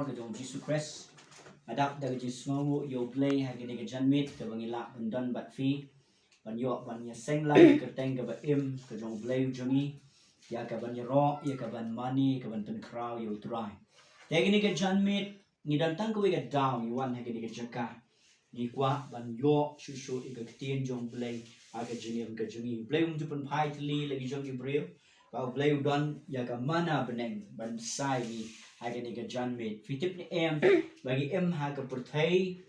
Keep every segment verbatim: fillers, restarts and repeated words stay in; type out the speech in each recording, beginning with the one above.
ka jong u Jisu Khrist. Nga dap da ka jingsngewnguh ïa u Blei ha kane ka janmiet kaba ngi lah ban don bad phi, ban ïoh ban ïaseng lang ïa ka kyrteng kaba im ka jong u Blei u jong ngi, ïa ka ban ïaroh, ïa ka ban mane, ïa ka ban pynkhraw ïa u Trai. Te ha kane ka janmiet ngi don tang kawei ka daw ngi wan ha kane ka jaka. Ngi kwah ban ïoh shuh shuh ïa ka ktien jong u Blei ha ka jingim ka jong ngi. U Blei um ju pynphai tylli la ki jong ki briew, ba u Blei u don ïa ka mana bneng ban sa ïa ngi ha kane ka janmiet. Phi tip ne em ba ngi im ha ka pyrthei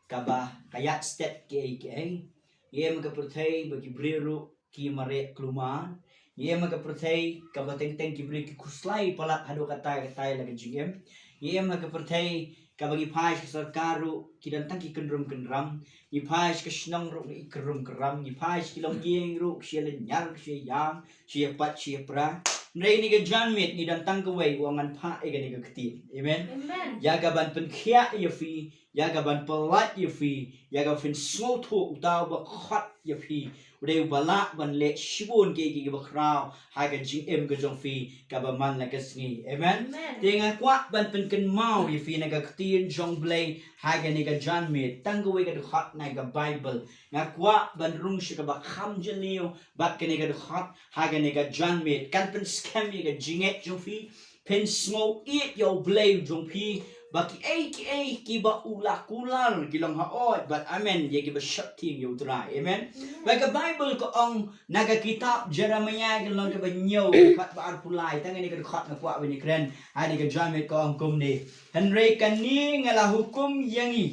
kaba ka ïaid stet kiei kiei. Ngi im ha ka pyrthei ba ki briew ruh ki mareh klumar. Ngi im ha ka pyrthei kaba teng teng ki briew ki khuslai palat haduh katai katai la ka jingim. Ngi im ha ka pyrthei kaba ngi phai sha ka sorkar ruh ki don tang ki kynrum kynram. Ngi phai sha ka shnong ruh ngi kynrum kynram. Ngi phai sha ki longïing ruh sha lynñiar sha ïam sha ïapait sha ïapra. Hynrei ha kane ka janmiet ngi don tang kawei, u ong ngan phah ïa kane ka ktien. Amen. Amen. Ïa ka ban pynkhiah ïa phi, ïa ka ban pyllait ïa phi, ïa ka phin sngewthuh uta uba khot ïa phi u dei uba lah ban leh shibun kiei kiei kiba khraw ha ka jingim ka jong phi kaba man la ka sngi. Amen. Amen. Te nga kwah ban pynkynmaw ïa phi na ka ktien jong u Blei ha kane ka janmiet, tang kawei ka dkhot na ka Baibl. Nga kwah ban rung sha kaba kham jylliew bad kane ka dkhot ha kane ka janmiet, kan pynskhem ïa ka jingngeit jong phi. Phin sngew ïeit ïa u Blei u jong phi ba kiei kiei kiba u la kular ki long haoid bad amen ïa kiba sheptieng ïa u Trai. Amen. Ba ka Baibl ka ong na ka kitab Jeremaïah ka lynnong kaba hynñiew, ka dkhot ba arphew lai, tang kane ka dkhot nga kwah ban ïakren ha kane ka janmiet, ka ong kumne: Hynrei kane nga la hukum ïa ngi,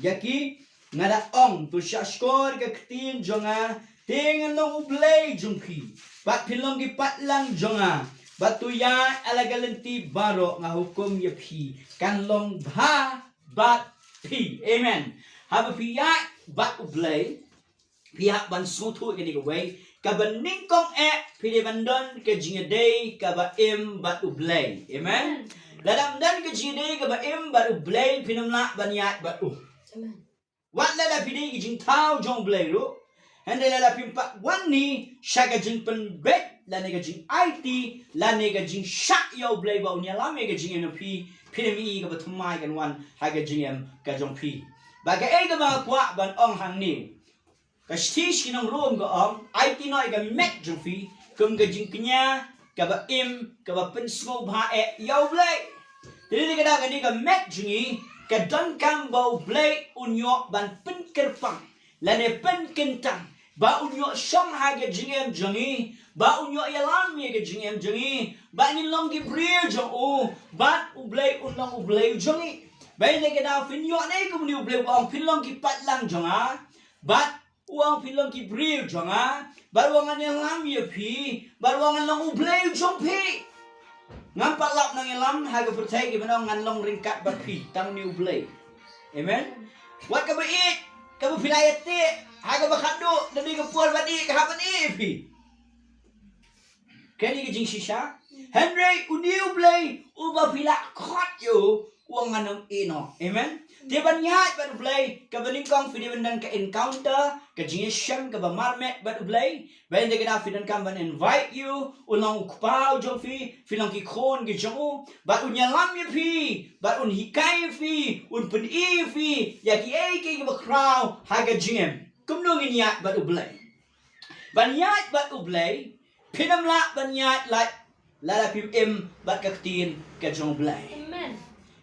ïa ki, nga da ong, to shahshkor ïa ka ktien jong nga, te ngan long u Blei jong phi, bad phin long ki patlang jong nga, bad to ïaid ha la ka lynti baroh nga hukum ïa phi, kan long bha bad phi. Amen. Haba phi ïaid bad u Blei, phi hap ban sngewthuh ïa kane kawei, kaba nyngkong eh phi dei ban don ka jingïadei kaba im bad u Blei. Amen. Lada ym don ka jingïadei kaba im bad u Blei, phin ym lah ban ïaid bad u. Amen. Wat lada phi dei ki jingthaw jong u Blei ruh, hynrei lada phim pat wan ni sha ka jingpynbeit lane ka jingaiti lane ka jingshah ïa u Blei ba un ïalam ïa ka jingim jong phi, phin ym i kaba thymmai kan wan ha ka jingim ka jong phi. Ba kaei kaba nga kwah ban ong hangne, ka shithi sha ki nong Rom ka ong, aiti noh ïa ka met jong phi kum ka jingkñia kaba im, kaba pynsngewbha eh ïa u Blei. Te dei ka daw kane ka met jong ngi ka donkam ba u Blei un ïoh ban pynkyrpang lane pynkyntang, ba un ïoh shong ha ka jingim jong ngi, ba un ïoh ïalam ïa ka jingim jong ngi, ba ngin long ki briew jong u, bad u Blei un long u Blei jong ngi. Ba dei ka daw phin ïoh ne kumne, u Blei u ong phin long ki patlang jong nga, bad u ong phin long ki briew jong nga, bad u ong ngan ïalam ïa phi, bad u ong ngan long u Blei jong phi. Ngam pat lap nongïalam ha ka pyrthei kiban ong ngan long ryngkat bad phi, tang une u Blei. Amen. Wat kaba ïeit kaba phi la ïateh ha kaba khatduh, lada ka por ban ïeh ka hap ban ïeh ïa phi. Kane ka jingshisha. Hynrei une u Blei uba phi la khot ïa u, u ong ngan ym ïeh noh. Amen. Te ban ïaid bad u Blei, kaba nyngkong phi dei ban don ka encounter, ka jingïashem kaba marmet bad u Blei. Ba dei ka daw phi donkam ban invite ïa u, un long u kpa u jong phi, phi long ki khun ki jong u, bad un ïalam ïa phi, bad un hikai ïa phi, un pyni ïa phi ïa kiei kiei kiba khraw ha ka jingim. Kumno ngin ïaid bad u Blei? Ban ïaid bad u Blei, phin ym lah ban ïaid lait lada phim im bad ka ktien ka jong u Blei. Amen.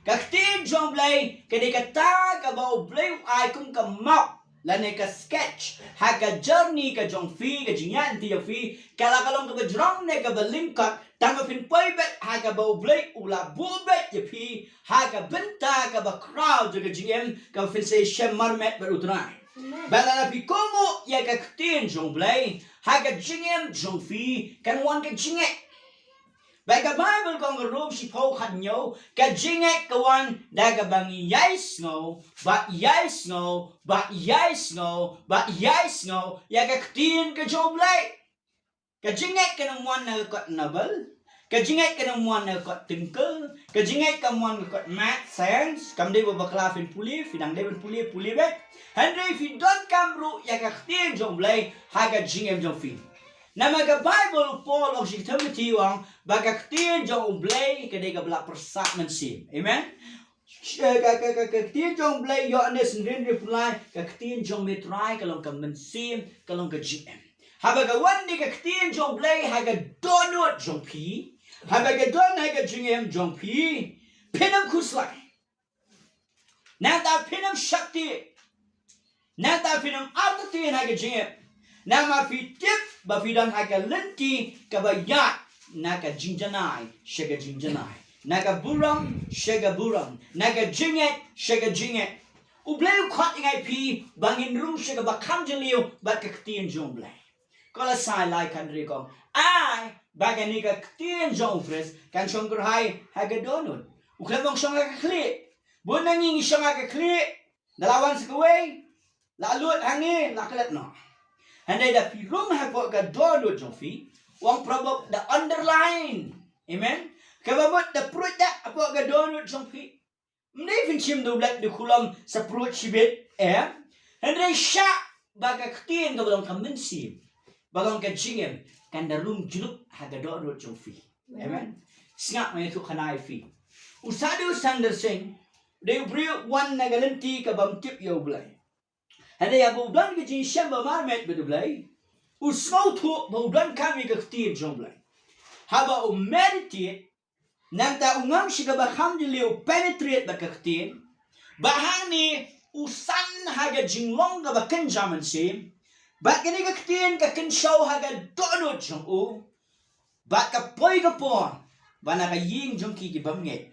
Ka ktien jong u Blei ka dei kata kaba u Blei u ai kum ka map lane ka sketch ha ka journey ka jong phi, ka jingïaid lynti jong phi, ka la ka long kaba jrong ne kaba lyngkot, tang ba phin poi beit ha kaba u Blei u la buh beit ïa phi ha ka bynta kaba khraw jong ka jingim, kaba phin sa ïashem marmet bad u Trai. Amen. Ba lada phi kohnguh ïa ka ktien jong u Blei ha ka jingim jong phi, kan wan ka jingngeit. Ba ka Baibl ka ong, Rom shiphew khathynñiew, ka jingngeit ka wan da kaba ngi ïai sngew, bad ïai sngew, bad ïai sngew, bad ïai sngew ïa ka ktien ka jong u Blei. Ka jingngeit kan ym wan na ka kot nabal. Ka jingngeit kan ym wan na ka kot tyngka. Ka jingngeit kam wan na ka kot math, science. Kam dei ba bakla phin pule, phi dang dei ban pule, pule beit. Hynrei phi donkam ruh ïa ka ktien jong u Blei ha ka jingim jong phi. Namar ka Baibl, u Paul u ong sha ki Timothy u ong ba ka ktien jong u Blei ka dei kaba la pyrsad mynsiem. Amen. eh, ka, ka, ka, ka ktien jong Blei, Ïoannis hynriew hynriew pule, ka ktien jong me Trai ka long ka mynsiem, ka long ka jingim. Haba ka wan ne ka ktien jong Blei ha ka dohnud jong phi, haba ka don ha ka jingim jong phi, phin ym khuslai. Nangta phin ym sheptieng. Nangta phin ym artatien ha ka jingim. Namar phi tip ba phi don ha ka lynti kaba ïaid na ka jingjanai sha ka jingjanai, na ka burom sha ka burom, na ka jingngeit sha ka jingngeit. U Blei u khot ïa ngi phi ba ngin rung sha kaba kham jylliew bad ka ktien jong U Blei. Kolosai lai khathynriew ka ong, ai ba kane ka ktien jong U Khrist kan shong kyrhai ha ka dohnud. U khlem ong shong ha ka khlieh. Bun na ngi ngi shong ha ka khlieh, da la wan sa kawei, la lut hangne, la klet noh. Hynrei da phi rung hapoh ka dohnud jong phi, u ong Proverb da underline. Amen. Kaba mut da pruid da hapoh ka dohnud jong phi. Ym dei phin shim da u blet da u khulom sa pruid shibit, eh? Hynrei shah ba ka ktien kaba long ka mynsiem, ba long ka jingim, kan da rung jlup ha ka dohnud jong phi. Amen. Sngap, nga ïathuh khana ïa phi. U Sadhu Sundar Singh u dei u briew u wan na ka lynti kaba ym tip ïa U Blei. Hynrei haba u don ka jingshem ba marmite bad U Blei, u sngewthuh ba u donkam ïa ka ktien jong U Blei. Haba u meditate, nangta u ngam sha kaba kham jylliew, u penetrate bad ka ktien, ba hangne u san ha ka jinglong kaba kynja mynsiem. Bad kane ka ktien ka kynshew ha ka dohnud jong u. Bad ka poi ka por ba na ka ïing jong ki ki bym ngeit,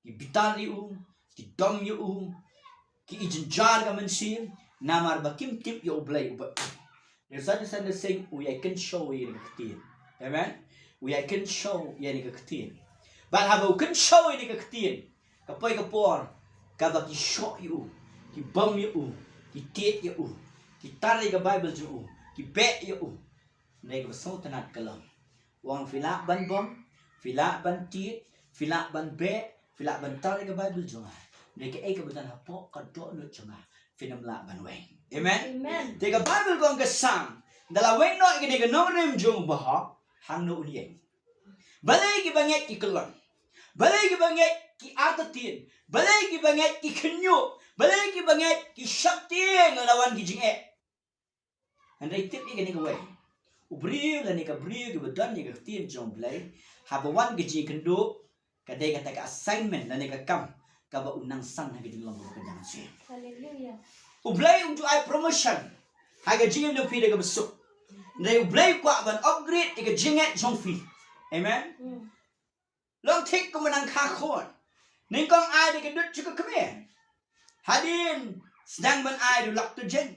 ki bitar ïa u, ki dom ïa u, ki ïeit jynjar ka mynsiem, namar ba kim tip ïa U Blei uba im. Dei sa dei sa dei seng u ïai kynshew ïa kane ka ktien. Amen. U ïai kynshew ïa kane ka ktien. Bad haba u kynshew ïa kane ka ktien, ka poi ka por kaba ki shoh ïa u, ki bom ïa u, ki tied ïa u, ki tar ïa ka Baibl jong u, ki beh ïa u. Hynrei kaba sngewtynnat ka long, u ong phi lah ban bom, phi lah ban tied, phi lah ban beh, phi lah ban tar ïa ka Baibl jong nga, hynrei kaei kaba don hapoh ka dohnud jong nga phin ym lah ban weng. Amen. Amen. Te ka Baibl ka ong ha ka Salm, da la weng noh ïa kane ka nongrim jong u bahok, hangno un ïeng? Balei kiba ngeit ki kyllon? Balei kiba ngeit ki artatien? Balei kiba ngeit ki khynñiuh? Balei kiba ngeit ki sheptieng lada wan ki jingeh? Hynrei tip ïa kane kawei, u briew lane ka briew kiba don ïa ka ktien jong U Blei, haba wan ka jingkynduh, ka dei kata ka assignment lane ka kam kaba u nang san ha ka jinglong kaba kynja mynsiem. Hallelujah. U Blei um ju ai promotion ha ka jingim jong phi da kaba suk. Hynrei U Blei u kwah ban upgrade ïa ka jingngeit jong phi. Amen. Hmm. Long thik kum u nang kha khun. Nyngkong ai da ka dud sha ka kmie. Hadien sdang ban ai da u Lactogen,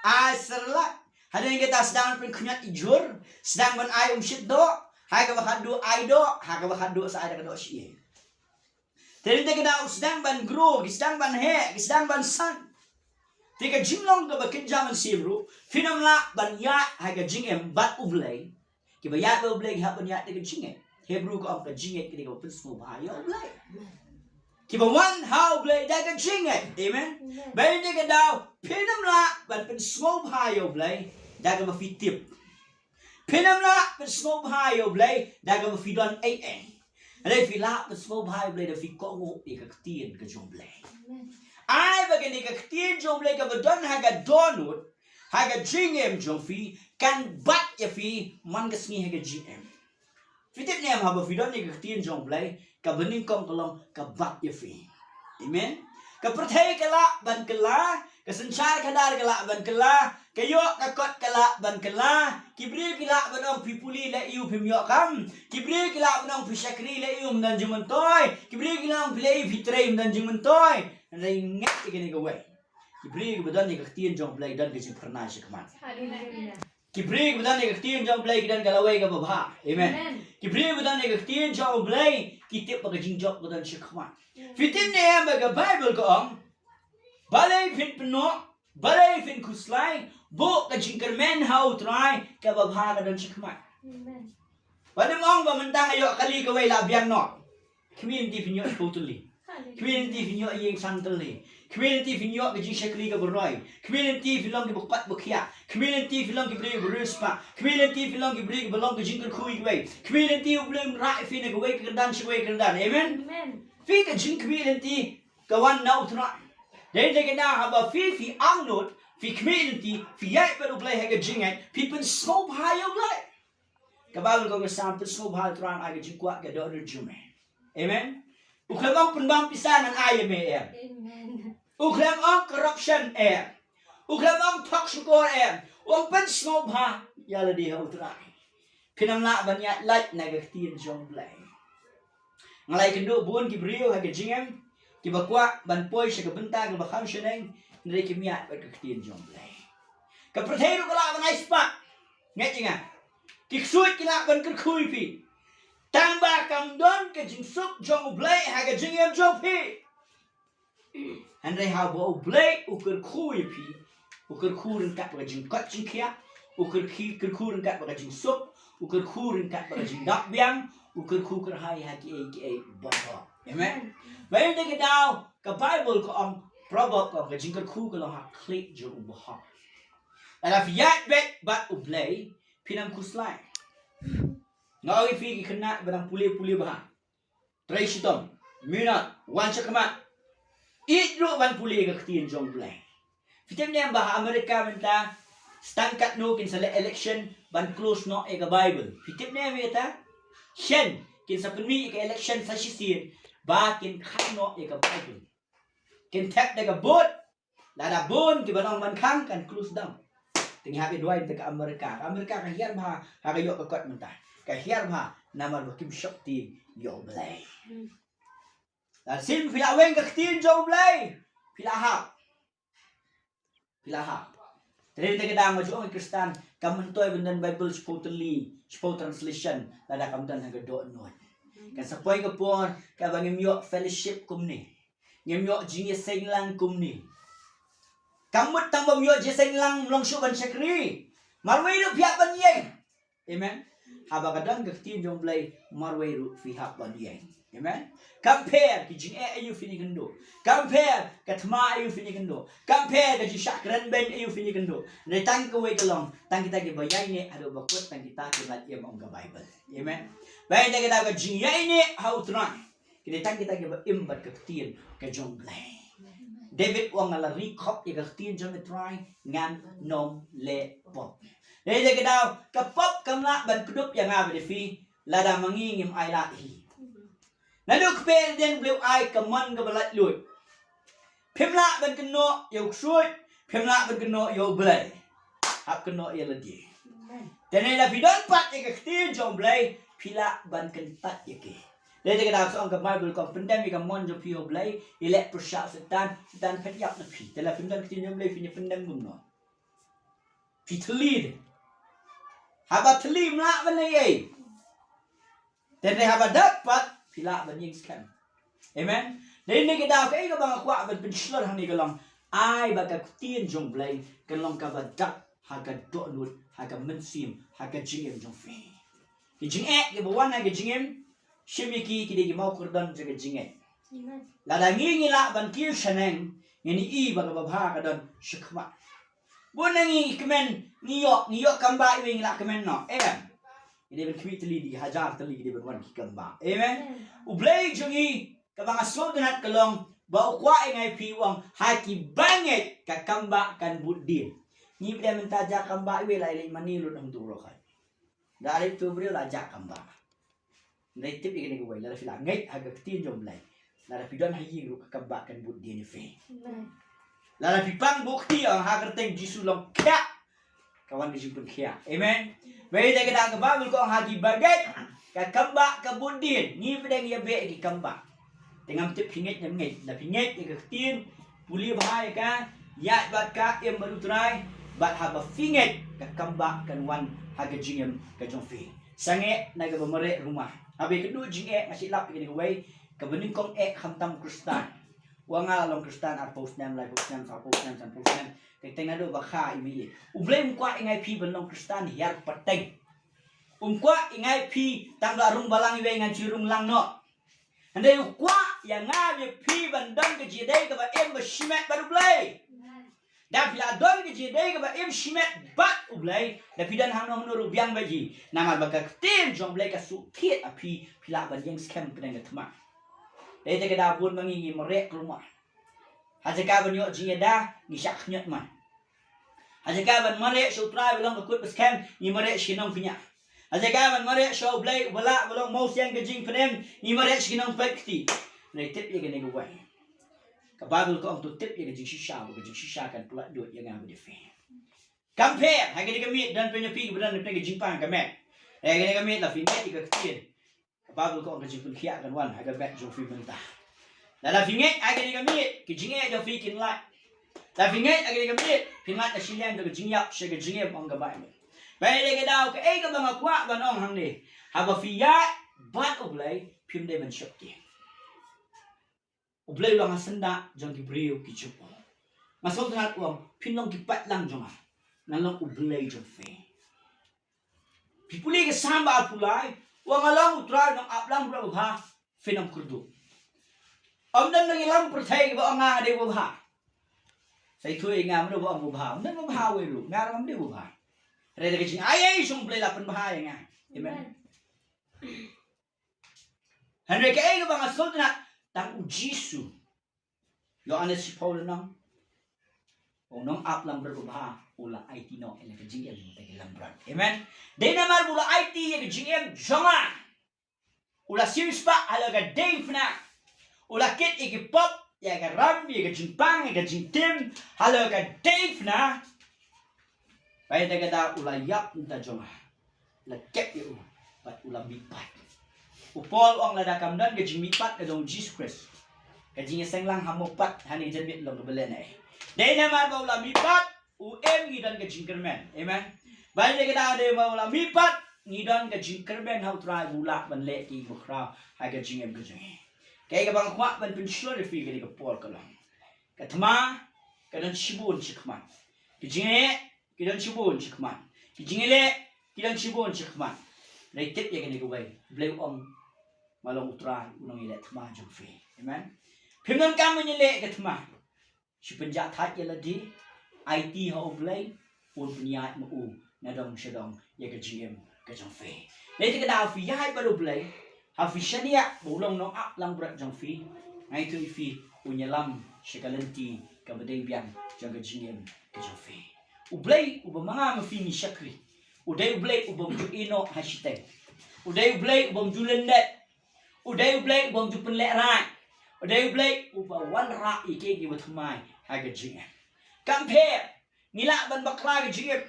ai Cerelac. Hadien kata sdang ban pynkhñiot i jhur, sdang ban ai um shit doh. Ha kaba khatduh ai doh, ha kaba khatduh sa ai da ka doh shi. Te hadien kata u sdang ban grow, ki sdang ban heh, ki sdang ban san. Te ka jinglong kaba kynja mynsiem ruh, phin ym lah ban ïaid ha ka jingim bad U Blei. Kiba ïaid bad U Blei ki hap ban ïaid da ka jingngeit. Hebru ka ong ka jingngeit ka dei kaba pynsngewbha ïa U Blei. Kiba wan ha U Blei da ka jingngeit. Amen. Amen. Ba ïa kata ka daw phin ym lah ban pynsngewbha ïa U Blei da kaba phi tip. Phin ym lah pynsngewbha ïa U Blei da kaba phi don ei ei. Hynrei phi lah pynsngewbha ïa U Blei da phi kohnguh ïa ka ktien ka jong U Blei. Amen. Ai ba kane ka ktien jong U Blei kaba don ha ka dohnud, ha ka jingim jong phi, kan bat ïa phi man ka sngi ha ka jingim. Phi tip ne em, haba phi don ïa ka ktien jong U Blei, kaba nyngkong ka long ka bat ïa phi. Amen. Ka pyrthei ka lah ban kylla, ka synshar khadar ka lah ban kylla, ka ïoh ka kot ka lah ban kylla. Ki briew ki lah ban ong phi pule leh aïu phim ïoh kam. Ki briew ki lah ban ong phi shakri leh aïu ym don jingmyntoi. Ki briew ki lah ong phi leh aïu phi trei ym don jingmyntoi. Hynrei ngeit ïa kane kawei, ki briew kiba don ïa ka ktien jong U Blei don ka jingphyrnai shakhmat. Hallelujah. Ki briew kiba don ïa ka ktien jong U Blei ki don ka lawei kaba bha. Amen. Amen. Ki briew kiba don ïa ka ktien jong U Blei ki tip ba ka jingjop ka don shakhmat. Amen. Phi tip ne em ba ka Baibl ka ong, balei phin pynnoh, balei phin khuslai, buh ka jingkyrmen ha U Trai, kaba bha ka don shakhmat. Amen. Wat nym ong ba mynta nga ïoh kali kawei la biang noh. Khmih lynti phin ïoh shiphew tylli. Khmih lynti phin ïoh ïing san tylli. Khmih lynti phin ïoh ka jingshakri kaba roi. Khmih lynti phin long kiba kot ba khiah. Khmih lynti phin long ki briew ba riewspah. Khmih lynti phin long ki briew kiba long ka jingkyrkhu ïa kiwei. Khmih lynti U Blei un rah ïa phi na kawei ka kyrdan sha kawei ka kyrdan. Amen. Amen. Phi ka jingkhmih lynti ka wan na U Trai. Dei na kata ka daw haba phi, phi angnud, phi khmih lynti, phi ïaid bad U Blei ha ka jingngeit, phi pynsngewbha ïa U Blei. Ka Baibl ka ong ka sam, pynsngewbha ïa U Trai, ai ka jingkwah ka dohnud jong me. Amen. U khlem ong pynbam pisa ngan ai ïa me, em. Amen. U khlem ong corruption, em. U khlem ong thok shukor, em. U ong pynsngewbha ïa lade ha U Trai. Phin ym lah ban ïaid lait na ka ktien jong U Blei. Nga la ïakynduh bun ki briew ha ka jingim kiba kwah ban poi sha ka bynta kaba kham shaneng, hynrei kim ïaid bad ka ktien jong U Blei. Ka pyrthei ruh ka lah ban ai spah. Ngeit ïa nga. Ki ksuid ki lah ban kyrkhu ïa phi. Tang ba kam don ka jingsuk jong U Blei ha ka jingim jong phi. Hynrei haba U Blei u kyrkhu ïa phi, u kyrkhu ryngkat bad ka jingkoit jingkhiah, u kyrkhi-, kyrkhu ryngkat bad ka jingsuk, u kyrkhu ryngkat bad ka jingdap biang, u kyrkhu kyrhai ha kiei kiei baroh. Amen. Ba ïa kata ka daw, ka Baibl ka ong, Proverb ka ong, ka jingkyrkhu ka long ha khlieh jong u bahok. Lada phi ïaid beit bad U Blei, phin ym khuslai. Nga ong ïa phi ki khynnah ba dang pule pule bha. Trei shitom, minot, wan sha khmat. Ïeit ruh ban pule ka ktien jong U Blei. Phi tip ne em ba ha America mynta, tang katno kin sa leh election ban close noh ïa ka Baibl. Phi tip ne em ïa kata? Shen, kin sa pynmih ïa ka election sa shisien ba kin khat noh ïa ka Baibl. Kin thep da ka vote, lada bun kiba ong ban khang kan close down. Te ngi hap ïa duwai ïa ka America. Ka America ka hiar bha ha ka ïoh ka kot mynta. Ka hiar bha namar ba kim shakri ïa U Blei. Hmm. Lada shisien phi la weng ka ktien jong U Blei, phi la hap. Phi la hap. Te dei te ka daw nga ju ong ïa ki Khristan, kam myntoi ban don Baibl shiphew tylli, shiphew translation, lada kam don ha ka dohnud. Kan sa poi ka por kaba ngim ïoh fellowship kumne. Ngim ïoh jingïaseng lang kumne. Kam mut tang bym ïoh jingïaseng lang ym long shuh ban shakri. Marwei ruh phi hap ban ïeng. Amen. Haba ka don ka ktien jong U Blei marwei ruh phi hap ban ïeng. Amen. Kam pher ki jingeh aïu phin ïakynduh. Kam pher ka thma aïu phin ïakynduh. Kam pher ka jingshah kren beiñ aïu phin ïakynduh. Hynrei tang kawei ka long, tang kita kiba ïaineh haduh ba kut, tang kita ki lait im, ong ka Baibl. Amen. Ba ïa kita ka jingïaineh ha U Trai. Ki dei tang kita kiba im bad ka ktien ka jong U Blei. David u ong, nga la ri khop ïa ka ktien jong U Trai, ngan ym leh pop. Dei te ka daw, ka pop kam lah ban kdup ïa nga bad ïa phi lada ma ngi ngim ailad hi. Naduh kpel dien U Blei u ai ka mon kaba laitluid. Phim lah ban kynnoh ïa u ksuid, phim lah ban kynnoh ïa U Blei. Hap kynnoh ïa lade. Te ne lada phi don pat ïa ka ktien jong U Blei, phi lah ban kyntait ïa ki. Dei te ka daw, sa ong ka Baibl, ko pyndem ïa ka mon jong phi ha U Blei, ïaleh pyrshah Soitan, Soitan phet ïap na phi. Te lada phim don ktien jong U Blei, phin ïa pyndem kumno? Phi thylli de. Haba thylli ym lah ban leh ei. Te hynrei haba dap pat phi lah ban ïeng skhem. Amen. Dei ne ka daw, kaei kaba nga kwah ban pynshlur hangne ka long, ai ba ka ktien jong U Blei kan long kaba dap ha ka dohnud, ha ka mynsiem, ha ka jingim jong phi. Ki jingeh kiba wan ha ka jingim, shim ïa ki, ki dei ki mawkordon jong ka jingeh. Amen. Lada ngi ngi lah ban kiew shaneng, ngin ïohi ba kaba bha ka don shakhmat. Bun na ngi kmen, ngi ïoh, ngi ïoh kambah iwei ngi lah kmen noh. Em. Ngi dei ban khmih tylli, da ki hajar tylli ki dei ban wan ki kambah. Amen. Amen. U Blei jong ngi, kaba nga sngewtynnat ka long ba u kwah ïa nga ïa phi, u ong, ha kiba ngeit ka kambah kan bud dien. Ngi pdiang mynta jia kambah iwei, la ïaleh mane lut hangtu baroh. Lada ïaleh tu briew la jia kambah. Hynrei tip ïa kane kawei, lada phi la ngeit ha ka ktien jong U Blei, lada phi don ha ïing ruh ka kambah kan bud dien ïa phi. Amen. Lada phi pang buh kti, ong ha ka kyrteng Jisu long khiah, ka wan ka jingpynkhiah. Amen. Ba ïa kata ka daw ka Baibl ka ong ha kiba ngeit ka kambah ka bud dien. Ngi pdiang ïa beh ki kambah. Te ngam tip phi ngeit ne ym ngeit. Lada phi ngeit ïa ka ktien, pule bha ïa ka, ïaid bad ka, im bad U Trai, bad haba phi ngeit ka kambah kan wan ha ka jingim ka jong phi. Sangeh na kaba mareh rumah. Haba ïakynduh jingeh nga shu lap ïa kane kawei, kaba nyngkong eh khamtam Khristan. Wat nga la long Khristan arphew snem, laiphew snem, sawphew snem, sanphew snem. Te teng naduh ba kha i mei. U Blei um kwah ïa nga ïa phi ban long Khristan hiar pateng. Um kwah ïa nga ïa phi tang ba la rung balang iwei ngan shu rung lang noh. Hynrei u kwah ïa nga ïa phi ban don ka jingïadei kaba im ba shimet bad U Blei. Da phi la don ka jingïadei kaba im shimet bad U Blei, da phi don hangno hangno ruh biang bad hi. Namar ba ka ktien jong U Blei ka shu thied ha phi, phi lah ban ïeng skhem pdeng ka thma. Dei te ka daw bun ma ngi ngi mareh kulmar. Ha jaka ban ïoh jingïada ngi shah khñiot man. Ha jaka ban mareh sha u Trai ba long ka kut ba skhem ngi mareh sha ki nongkñia. Ha jaka ban mareh sha u Blei uba lah ba long mawsiang ka jingpynim ngi mareh sha ki nongpeit kti. Hynrei tip ïa kane kawei. Ka Baibl ka ong to tip ïa ka jingshisha ba ka jingshisha kan pynlait dud ïa nga bad ïa phi. Kam pher, ha kane ka miet don pynïapi ba don pynïapi ka jingpang ka met. Ha kane ka miet la phi ngeit ïa ka ktien. Ka Baibl ka ong ka jingpynkhiah kan wan ha ka met jong phi mynta. Lada phi ngeit ha kane ka miet ka jingeh jong phi kin lait. Lada phi ngeit ha kane ka miet phin lait na shiliang jong ka jingïap sha ka jingim ong ka Baibl. Ba ïa ka daw kaei kaba nga kwah ban ong hangne. Haba phi ïaid bad U Blei phim dei ban sheptieng. U Blei u long ha syndah jong ki briew ki jong u. Nga sngewtynnat u ong phin long ki paidlang jong nga. Nga long U Blei jong phi. Phi pule ka Salm ba arphew lai, u ong nga long U Trai nongap langbrot babha, phin ym kyrduh. Ym don nongïalam pyrthei ba ong nga dei babha. Sa ïathuh ïa nga mano ba ong babha, ym don babha wei ruh, nga ruh ngam dei babha. Hynrei da ka jingai ei jong U Blei la pynbha ïa nga. Amen. Hynrei kaei kaba nga sngewtynnat tang U Jisu. Ïoannis shiphew lynnong. U nongap langbrot babha u la aiti noh ïa ka jingim da ka langbrot. Amen. Dei namar ba u la aiti ïa ka jingim jong nga. U la siewspah ha la ka diengphna. U la kit ïa ki pop, ïa ka ram, ïa ka jingpang, ïa ka jingtim ha la ka diengphna. Ba ïa kata ka daw u la ïap na ka bynta jong nga. La kep ïa u bad u la mihpat. U Paul u ong lada kam don ka jingmihpat ka jong U Jisu Khrist, ka jingïaseng lang ha mawpat ha kane ka janmiet long kaba lehnoh. Dei namar ba u la mihpat u im ngi don ka jingkyrmen. Amen. Ba ïa kata ka daw dei namar ba u la mihpat ngi don ka jingkyrmen ha U Trai ba u lah ban leh ki ba khraw ha ka jingim ka jong ngi. Kaei kaba nga kwah ban pynshlur ïa phi kane ka por ka long. Ka thma ka don shibun shakhmat. Ka jingeh ki don shibun shakhmat. Ki jingïaleh ki don shibun shakhmat. Hynrei tip ïa kane kawei, U Blei u ong nga long U Trai u nongïaleh thma jong phi. Amen. Phim donkam ban ïaleh ka thma. Shu pynjah thait ïa lade, aiti ha U Blei, un pynïaid ma u na dong sha dong ïa ka jingim ka jong phi. Lei te ka daw phi ïaid bad U Blei, ha phi shaniah ba u long nongap langbrot jong phi, nga ïathuh ïa phi un ïalam sha ka lynti kaba dei biang jong ka jingim ka jong phi. U Blei uba ma nga ma phi ngi shakri, u dei U Blei ubym ju ïehnoh ha shiteng. U dei U Blei ubym ju lyndet. U dei U Blei ubym ju pynlehrain. U dei U Blei uba wanrah ïa kiei kiba thymmai ha ka jingim. Kam pher ngi lah ban bakla ka jingim.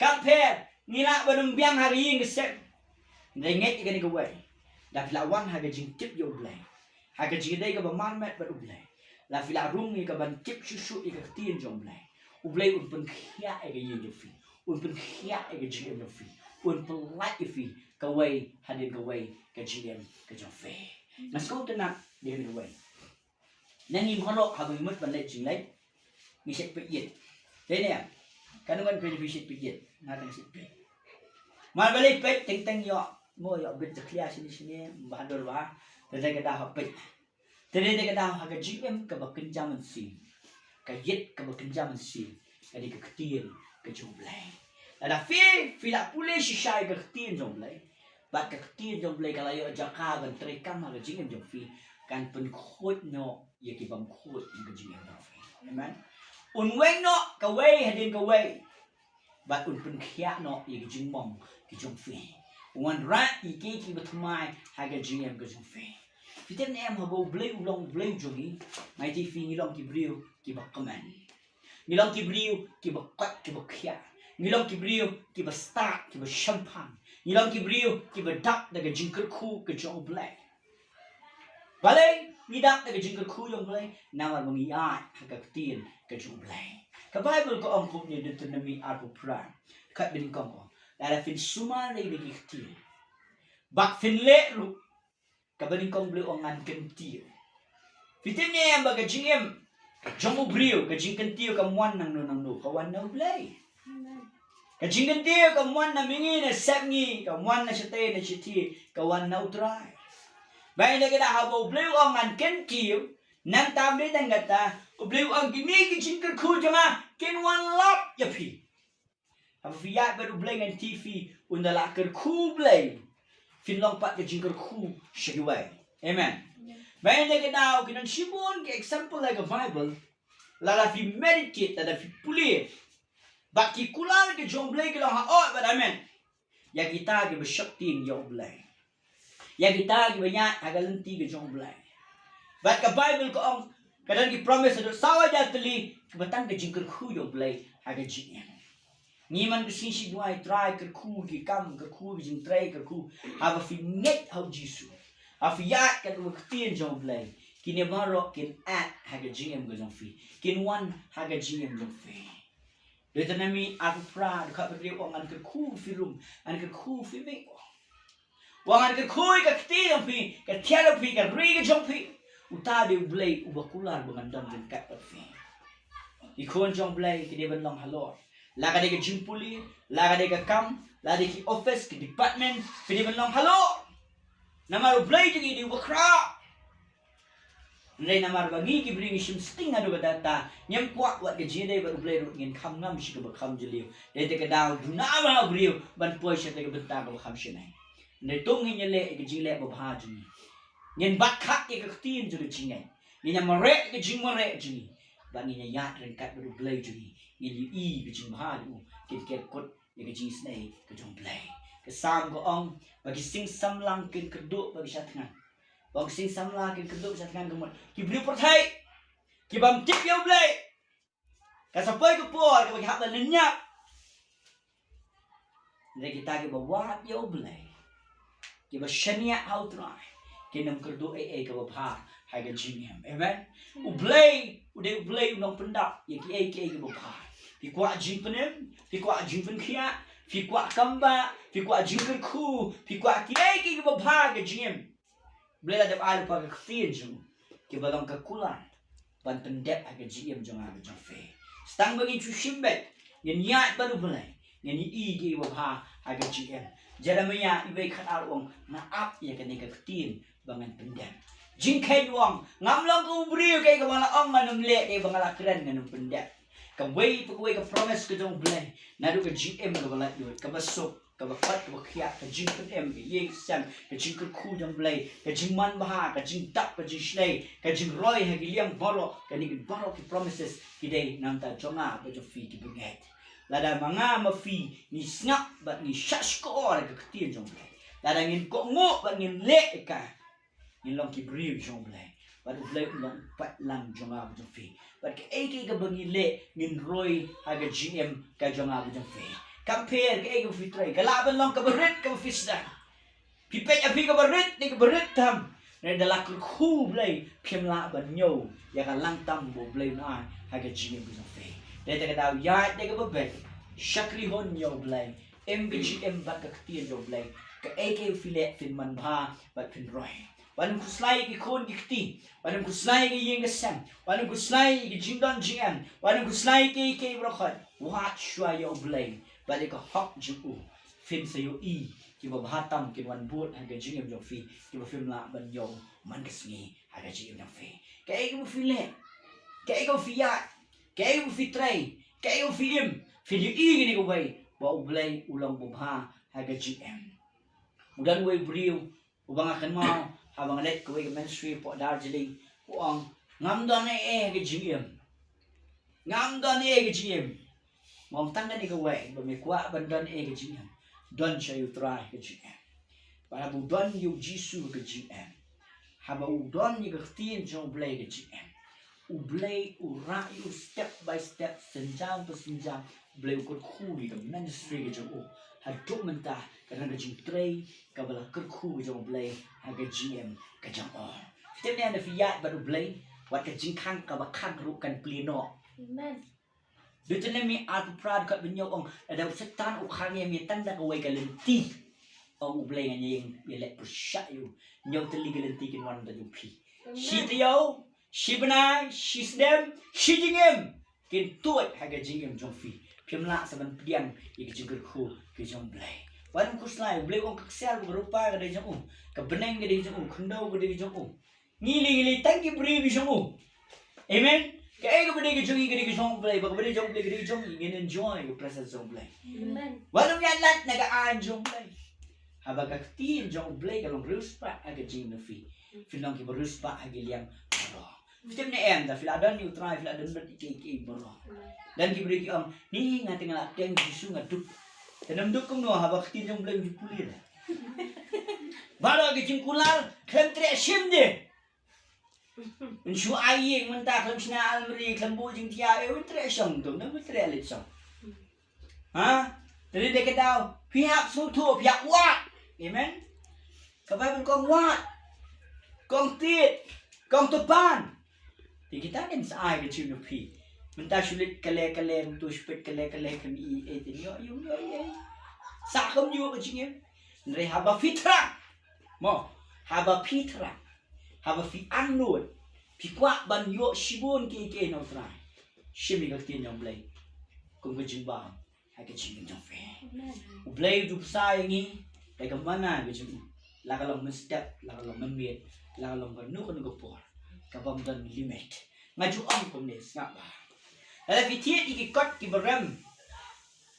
Kam pher ngi lah ban ym biang ha ka ïing ka sem. Hynrei ngeit ïa kane kawei, da phi la wan ha ka jingtip ïa U Blei, ha ka jingïadei kaba marmet bad U Blei, la phi la rung ïa ka ban tip shuh shuh ïa ka ktien jong U Blei, U Blei un pynkhiah ïa ka ïing jong phi, un pynkhiah ïa ka jingim jong phi, un pynlait ïa phi kawei hadien kawei ka jingim ka jong phi. Nga sngewtynnat ïa kane kawei. Nangne baroh haba ngi mut ban leit jingleit, ngi shait peit ïit. Te ne em? Katno ngan peit, phi shait peit ïit, nga tang shait peit. Mar ba leit peit teng teng ïoh, mo ïoh bit jakhlia shane shane, ba hadur ba. Te te ka daw hap peit. Te te ka daw ha ka jingim kaba kynja mynsiem, ka ïit kaba kynja mynsiem ka dei ka ktien ka jong U Blei. Lada phi, phi la pule shisha ïa ka ktien jong U Blei, bad ka ktien jong U Blei ka la ïoh jaka ban treikam ha ka jingim jong phi, kan pynkhuid noh ïa ki bym khuid ha ka jingim jong phi. Amen. Un weng noh kawei hadien kawei, bad un pynkhiah noh ïa ki jingmong ki jong phi. Un wanrah ïa kiei kiba thymmai ha ka jingim ka jong phi. Phi tip ne em, haba U Blei u long U Blei jong ngi, nga ïathuh ïa phi ngi long ki briew kiba kmen. Ngi long ki briew kiba koit kiba khiah. Ngi long ki briew kiba stad kiba shemphang. Ngi long ki briew kiba dap da ka jingkyrkhu ka jong U Blei. Balei ngi dap da ka jingkyrkhu jong U Blei? Namar ba ngi ïaid ha ka ktien ka jong U Blei. Ka Baibl ka ong kumne, Deuteronomi arphew phra, khat banyngkong ka ong, lada phin sumar ïa kine ki ktien bad phin leh ruh, kaba nyngkong U Blei u ong ngan kyntiew. Phi tip ne em ba ka jingim jong u briew, ka jingkyntiew kam wan nangno nangno, ka wan na U Blei. Ka jingkyntiew kam wan na mihngi na sepngi, kam wan na shatei na shithi, ka wan na U Trai. Ba ïa kata haba U Blei u ong ngan kyntiew, nangta ym dei tang kata, U Blei u ong kine ki jingkyrkhu jong nga kin wan lap ïa phi. Haba phi ïaid bad U Blei ngan ïathuh ïa phi, ynda la kyrkhu U Blei, phin long pat ka jingkyrkhu sha kiwei. Amen. Mynta ka daw ki don shibun ki example ha ka Bible. Lada phi meditate, lada phi pule, bad ki kular ki jong U Blei ki long ha, oh, bad amen. Ïa kita kiba shakri ïa U Blei, ïa kita kiba ïaid ha ka lynti ka jong U Blei. Bad ka Bible ka ong, ka don ki promise haduh saw hajar tylli, kiba tang ka jingkyrkhu ïa U Blei ha ka jingim. Ngi man ka sngi shi duwai, Trai, kyrkhu ki kam, kyrkhu ki jingtrei, kyrkhu. Haba phi ngeit ha U Jisu, haba phi ïaid katkum ka ktien jong U Blei, kine baroh kin add ha ka jingim ka jong phi, kin wan ha ka jingim jong phi. Deuteronomi arphew phra, dkhot ba hynriew ong, ngan kyrkhu phi ruh, ngan kyrkhu phi mih. Ong, ngan kyrkhu ïa ka kti jong phi, ka thiar jong phi, ka ri ka jong phi. Uta u dei U Blei uba kular ba ngan don ryngkat bad phi. Ki khun jong U Blei ki dei ban long halor. La ka dei ka jingpule, la ka dei ka kam, la dei ki office, ki department, phi dei ban long halor. Namar U Blei jong ngi u dei uba khraw. Hynrei namar ba ngi ki briew ngi shim sting haduh katta katta, ngim kwah wat ka jingïadei bad U Blei ruh, ngin kham ngam sha kaba kham jylliew. Dei te ka daw duna ba u briew ban poi sha te ka bynta kaba kham shynai. Hynrei to ngin ïaleh ïa ka jingleh babha jong ngi. Ngin bat khah ïa ka ktien jong ka jingngeit. Ngin ïa mareh ïa ka jingmareh jong ngi. Bad ngin ïa ïaid ryngkat bad U Blei jong ngi. Ngin ïohi ka jingbha jong u, kin ker kut ïa ka jingisynei ka jong U Blei. Ka Salm ka ong, ba ki sing samla kin kyrduh bad ki shatngan. Ba ki sing samla kin kyrduh bad ki shatngan, ka mut ki briew pyrthei, ki bym tip ïa U Blei. Ka sa poi ka por kaba ki hap ban lynñiap. Hynrei kita kiba wad ïa U Blei, kiba shaniah ha U Trai, kin ym kyrduh ei ei kaba bha ha ka jingim. Amen. U Blei u dei U Blei u nongpyndap ïa kiei kiei kiba bha. Phi kwah jingpynim, phi kwah jingpynkhiah, phi kwah kam bah, phi kwah jingkyrkhu, phi kwah kiei kiei kiba bha ha ka jingim, U Blei la dep ai lypa ka ktien jong u, kiba long ka kular ban pyndep ha ka jingim jong nga bad jong phi. Tang ba ngin shu shim beit, ngin ïaid bad U Blei, ngin ïohi kiei kiba bha ha ka jingim. Jeremiah uwei khatar u ong, nga ap ïa kane ka ktien ba ngan pyndep. Jingkheiñ u ong, ngam long kum u briew, kaei kaba nga la ong ngan ym leh, kaei ba nga la kren ngan ym pyndep. Kawei pa kawei ka promise ka jong U Blei, naduh ka jingim kaba laitluid, kaba suk, kaba kot, kaba khiah, ka jingpynim, ka ïing ka sem, ka jingkyrkhu jong U Blei, ka jingmanbha, ka jingdap, ka jingshlei, ka jingroi ha ki liang baroh, kane baroh ki promises ki dei na ka bynta jong nga bad jong phi ki bangeit. Lada ma nga ma phi ngi sngap bad ngi shahshkor ïa ka ktien jong U Blei, lada ngin kohnguh bad ngin leh ïa ka, ngin long ki briew jong U Blei. Bad U Blei u long u paidlang jong nga bad jong phi. Bad kaei kaei kaba ngi leh ngin roi ha ka jingim ka jong nga bad jong phi. Kam pher kaei kaba phi trei, ka lah ban long kaba rit kaba phi sdang. Phi peit ha phi kaba rit ne kaba rit tam, hynrei da la kyrkhu U Blei phim lah ban ñiew ïa ka lang tam ba U Blei un ai ha ka jingim ka jong phi. Dei te ka daw ïaid da kaba beit, shakri hun ïa U Blei, im ka jingim bad ka ktien jong U Blei. Kaei kaei ba phi leh phin manbha bad phin roi. Wat nym khuslai ïa ki khun ki kti, wat nym khuslai ïa ka ïing ka sem, wat nym khuslai ïa ka jingdon jingem, wat nym khuslai ïa kiei kiei baroh khoit. Wad shuwa ïa U Blei bad ïa ka hok jong u. Phin sa ïohi kiba bha tam kin wan bud ha ka jingim jong phi, kiba phim lah ban ñiew man ka sngi ha ka jingim jong phi. Kaei kaba phi leh, kaei kaba phi ïaid, kaei kaba phi trei, kaei kaba phi im, phin ïohi kane kawei, ba U Blei u long uba bha ha ka jingim. U don uwei u briew uba nga kynmaw haba nga leit kawei ka ministry hapoh Darjeeling, u ong, ngam don ei ei ha ka jingim. Ngam don ei ei ha ka jingim. Nga ong, tang kane kawei ba me kwah ban don ei ei ha ka jingim, don sha U Trai ha ka jingim. Bad haba u don ïa U Jisu ha ka jingim, haba u don ïa ka ktien jong U Blei ha ka jingim, U Blei u rah ïa u step by step, synjam pa synjam. U Blei u kyrkhu ïa ka ministry ka jong u. Haduh mynta ka don ka jingtrei kaba la kyrkhu ka jong U Blei ha ka jingim ka jong u. Phi tip ne em, lada phi ïaid bad U Blei, wat ka jingkhang kaba khang ruh kan plie noh. Amen. Deuteronomi arphew phra dkhot ba hynñiew ong, lada u Soitan u khang ïa me tang da kawei ka lynti, ong U Blei, ngan ïeng ïaleh pyrshah ïa u. Hynñiew tylli ki lynti kin wan da jong phi. Amen. Shi taïew, shi bnai, shi snem, shi jingim kin tuid ha ka jingim jong phi. Phim lah sa ban pdiang ïa ka jingkyrkhu ka jong U Blei. Wat nym khuslai, U Blei u ong ka ksiar kaba rupa ka dei jong u, ka bneng ka dei jong u, khyndew ka dei jong u. Ngi lei ngi lei tang ki briew ki jong u. Amen. Kaei kaba dei ka jong ngi ka dei ka jong U Blei, ba kaba dei jong U Blei ka dei ka jong ngi, ngin enjoy ka presence jong U Blei. Amen. Wat nym ïaid lait na ka aiñ jong U Blei. Haba ka ktien jong U Blei ka long riewspah ha ka jingim jong phi, Phin long kiba riewspah ha ki liang baroh. Phi tip ne em, da phi la don ïa u Trai, phi la don bad ïa ki, ki baroh. Don ki briew ki ong, ni nga te nga la teng Jisu nga duk. Te nym duk kumno haba ka ktien jong U Blei u ju pule. Baroh ki jingkular khlem treh shim de. Yn shu ai ïing mynta, khlem shna almari, khlem buh jingthiah, eh, yn treh shong, to nym treh leit shong. Ha? Te dei ka daw phi hap sngewthuh, phi hap wad. Amen. Ka Baibl ka ong wad, ka ong tied, ka ong tyrpad. Te kita kin sa ai ka jingïohi. Mynta shu leit kale kale, mynta shu peit kale kale, khlem i ei te ïoh ïoh ïoh ei. Sa kham ïoh ka jingim. Hynrei haba phi thrang, mo, haba phi thrang, haba phi angnud, phi kwah ban ïoh shibun kiei kiei na U Trai, shim ïa ka ktien jong U Blei kum ka jingbam ha ka jingim jong phi. Amen. U Blei u ju bsa ïa ngi da ka manna ka jong u, la ka long mynstep, la ka long mynmiet, la ka long kano kano ka por, ka bym don limit. Nga ju ong kumne, sngap bha. Lada phi thied ïa ki kot kiba rem,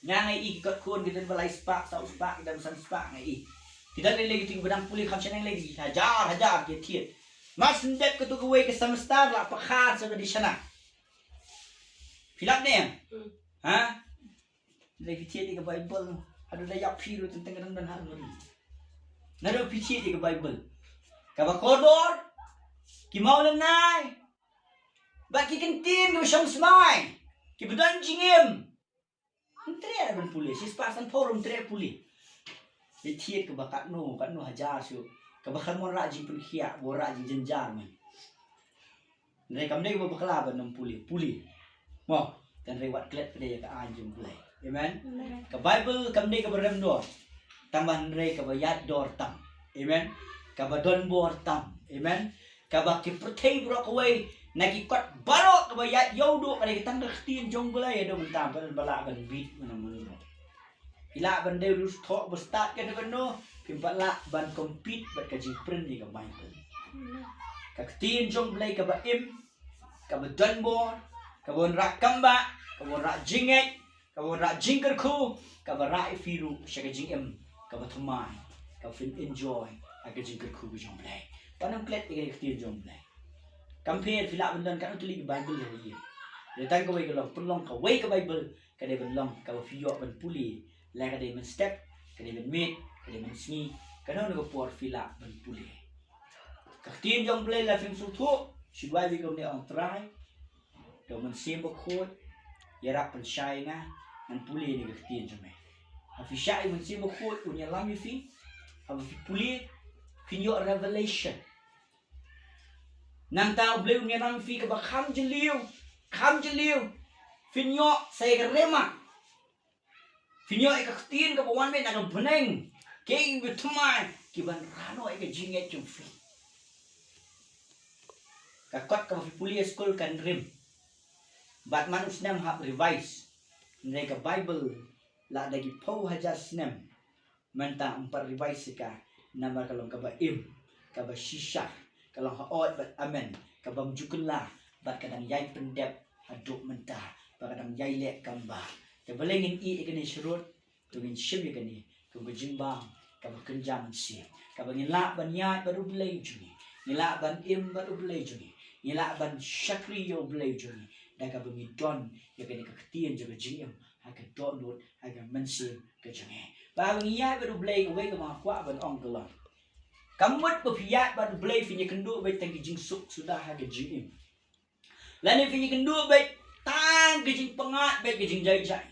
nga ngi ïa ki kot khun ki don ba lai spah, saw spah, ki don ba san spah, nga ïa ki don lei lei kito kiba dang pule, kham shynrang lei, hajar hajar ki thied. Mar shu dep kato kawei ka semester la pyrkhat sa ka dei shana. Phi lap ne em? Hmm. Ha? Lada phi thied ïa ka Baibl, haduh da ïap phi ruh teng teng ka dang don ha almari. Naduh phi thied ïa ka Baibl, kaba kordor, ki mawlynnai bad ki ktien kiba shong smai, kiba don jingim. Ym treh ban pule, shispah sanphew ruh ym treh pule. Leit thied kaba katno katno hajar shuh, kaba khlem wanrah jingpynkhiah, wanrah jingjynjar man. Hynrei kam dei ba bakla ban ym pule, pule. Mo, hynrei wat klet pat ïa ka aiñ jong U Blei. Amen. Amen. Ka Baibl kam dei kaba rem dor, tang ba hynrei kaba ïaid dor tam. Amen. Kaba don bor tam. Amen. Kaba ki pyrthei baroh kawei na ki kot baroh kaba ïaid ïa u duh ka dei tang ka ktien jong U Blei, ïa u duh mynta ba lah ban beat mano mano. Phi lah ban dei u riewstad ba stad kano kano, phim pat lah ban compete bad ka jingprint ïa ka Baibl. Ka ktien jong U Blei kaba im, kaba don bor, kaba wanrah kam bah, kaba wanrah jingngeit, kaba wanrah jingkyrkhu, kaba rah ïa phi ruh sha ka jingim kaba thymmai, kaba phin enjoy ha ka jingkyrkhu ka jong U Blei. Wat nym klet ïa ka ktien jong U Blei. Kam pher, phi lah ban don katno tylli ki Baibl ha ïing. Hynrei tang kawei ka long, pynlong kawei ka Baibl, ka dei ban long kaba phi ïoh ban pule, la ka dei mynstep, ka dei mynmiet, ka dei mynsngi, kano kano ka por phi lah ban pule. Ka ktien jong U Blei, la phim sngewthuh, shu duwai beit kumne, ong Trai, da U Mynsiem Bakhuid, ïarap pynshai ïa nga, ngan pule ïa ka ktien jong me. Haba phi shah ïa U Mynsiem Bakhuid un ïalam ïa phi, haba phi pule, phin ïoh revelation. Nangta U Blei un ïalam ïa phi kaba kham jylliew, kham jylliew, phin ïoh sa ïa ka rhema. Phin ïoh ïa ka ktien kaba wan beit na ka bneng, kiei kiba thymmai, kiban rah noh ïa ka jingngeit jong phi. Ka kot kaba phi pule ha skul kan rim, bad man u snem hap revise. Hynrei ka Baibl, la da ki phew hajar snem mynta ym pat revise ïa ka, namar ka long kaba im, kaba shisha, ka long hooid bad amen, ka bym ju kylla, bad ka dang ïai pyndep haduh mynta, bad ka dang ïai leh kam bah. Te balei ngin ïeh ïa kane sharud? To ngin shim ïa kane kum ka jingbam kaba kynja mynsiem, kaba ngin lah ban ïaid bad U Blei jong ngi, ngin lah ban im bad U Blei jong ngi, ngin lah ban shakri ïa U Blei jong ngi, da kaba ngi don ïa kane ka ktien jong ka jingim ha ka dohnud, ha ka mynsiem ka jong ngi. Ba haba ngi ïaid bad U Blei, kawei kaba nga kwah ban ong ka long, kam mut ba phi ïaid bad U Blei phin ïakynduh beit tang ki jingsuk suda ha ka jingim, lane phin ïakynduh beit tang ki jingpyngngad bad ki jingjai jai.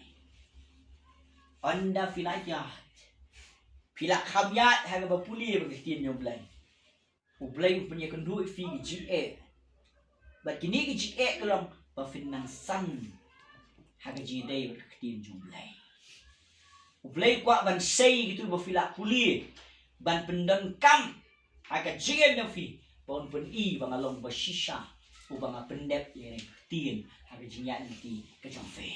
Ynda phi la ïaid, phi la kham ïaid ha kaba pule bad ka ktien jong U Blei, U Blei un pynïakynduh ïa phi ki jingeh. Bad kine ki jingeh ka long ba phin nang san ha ka jingïadei bad ka ktien jong U Blei. U Blei u kwah ban sei ïa kito ba phi la pule, ban pyndonkam ha ka jingim jong phi, ba un pyni ba nga long ba shisha, uba nga pyndep ïa ka ktien ha ka jingïaid lynti ka jong phi.